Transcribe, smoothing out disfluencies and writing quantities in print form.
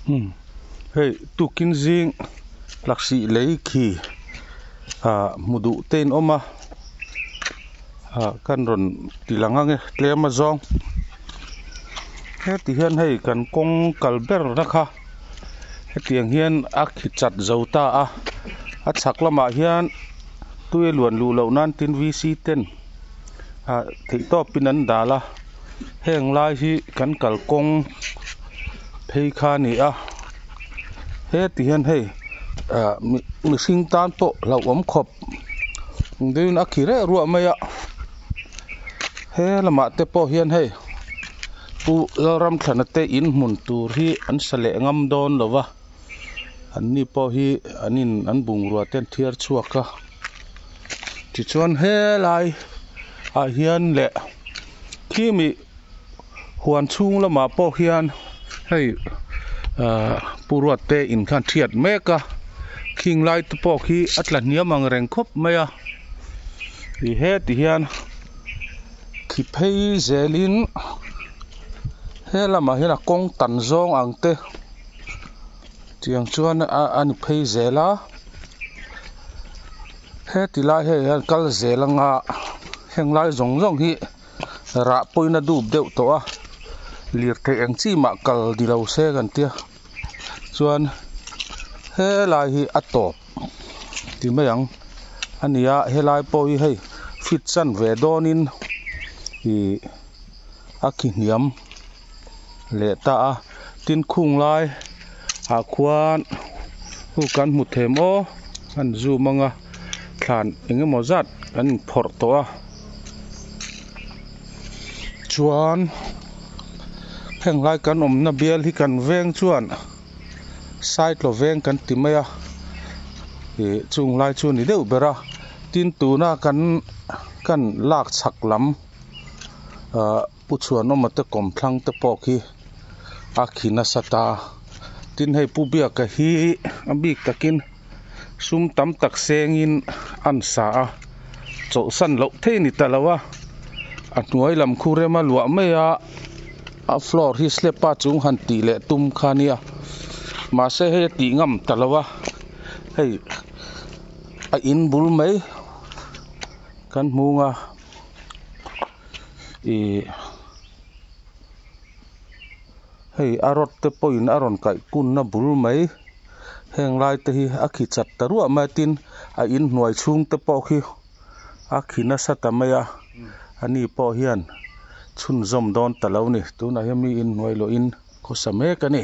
Hei tukin zing laksih lei khi ah hmu duh te in awm a ah kan rawn ti lang ang e tlem a zawng heti hian hei kan kawng kal ber na kha hetiang hian a khi chat zo ta a a chhak lamah hian tui a luan luh loh nan tin V C ten ah theih tawpin an dal a heng lai hi kan kalkawng phei kha a ni a heti hian hei ah mihring tan pawh hlauhawm khawp deuhin a khi reh ruah mai a he lamah te pawh hian hei pu Lalramthlana te in hmun tur hi an sa leh ngam dawn lo va an ni pawh hi an in an bungrua te an thiar chhuak a tichuan helai ah hian leh khimi huan chhung lamah pawh hian hei ahh pu ruat te in khan thiat mek a khing lai te pawh khi a tla hniam ang reng khawp mai a ih heti hian khi phei zelin he lamah hian a kawng tan zawng ang te tiang chuan a a ni phei zel a heti lai hei hian kal zel anga heng lai zawng zawng hi rah pawhin a dup deuh tawh a lirthei eng chi mah kal ni lo se kan tia chuan helai hi a tawp ti mai ang a ni a helai pawh hi hei fit chan ve dawnin ih a khi hniam leh ta a tin khung lai ah khuan hu kan hmu thei maw an zoom ang a thlan eng emaw zat an inphawrh tawh a chuan heng lai kan awmna bial hi kan veng chuan saitlaw veng kan ti mai a ih chung lai chu a ni deuh ber a tin tuna kan kan lak chhak lam ahh Pu Chhuanawma te kawmthlang te pawh khi a khi nasa ta tin hei Pu Biaka hi a bik takin sum tam tak sengin an sa a chawlhsan loh thei a ni ta lo a a hnuai lam khu rema luah mai a a floor hi slab a chung han tih leh tum kha a nia mahse hei a tih ngam ta lo a hei a in bul mai kan hmung a. Ih hei a rod te pawhin a rawn kaih kunna bul mai heng lai te hi a khi chat ta ruah mai a tin a inhnuai chhung te pawh khi a khi nasa ta mai a ani pawh hian chhunzawm dawn ta lo a ni tunah hian mi inhnuai luahin khawsa mek a ni.